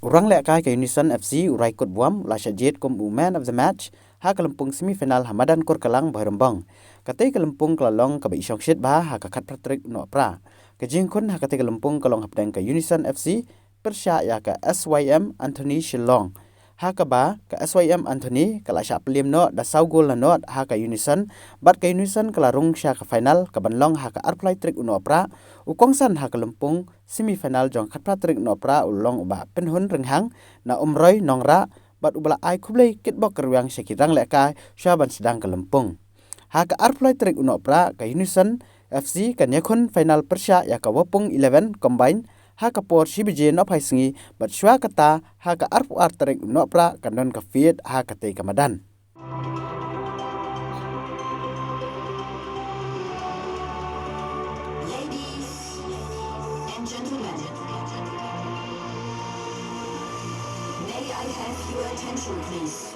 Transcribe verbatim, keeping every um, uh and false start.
Ranglehkai ka Unison F C u Raikut Buam u la shah jied kum u man of the match ha ka lympung semi final ha madan Kurkalang Bhoirymbong. Katei ka lympung ka la long kaba i shongshit bha ha ka khatphra tarik u Nohprah. Ka jingkhun ha katei ka lympung ka long hapdeng ka Unison F C pyrshah ïa ka S Y M Anthony Shillong. Ha kaba ka S Y M Anthony ka la shah pylliam noh da saw gol la noh ha ka Unison, bad ka Unison ka la rung sha ka final kaban long ha ka arphew lai tarik u Nohprah. U kongsan ha ka lympung semi final jong khatphra tarik u Nohprah u long u Bah Pynhun Rynghang na Umroi Nongrah, bad uba la ai khublei kitbok kyrwiang sha ki ranglehkai shuwa ban sdang ka lympung. Ha ka arphew lai tarik u Nohprah ka Unison F C kan ïakhun final pyrshah ïa ka Wapung Eleven Combine ha ka por shi baje nohphai sngi, bad shuwa kata ha ka arphew ar tarik u Nohprah kan don ka fied ha katei ka madan. Ladies and gentlemen, may I have your attention, please?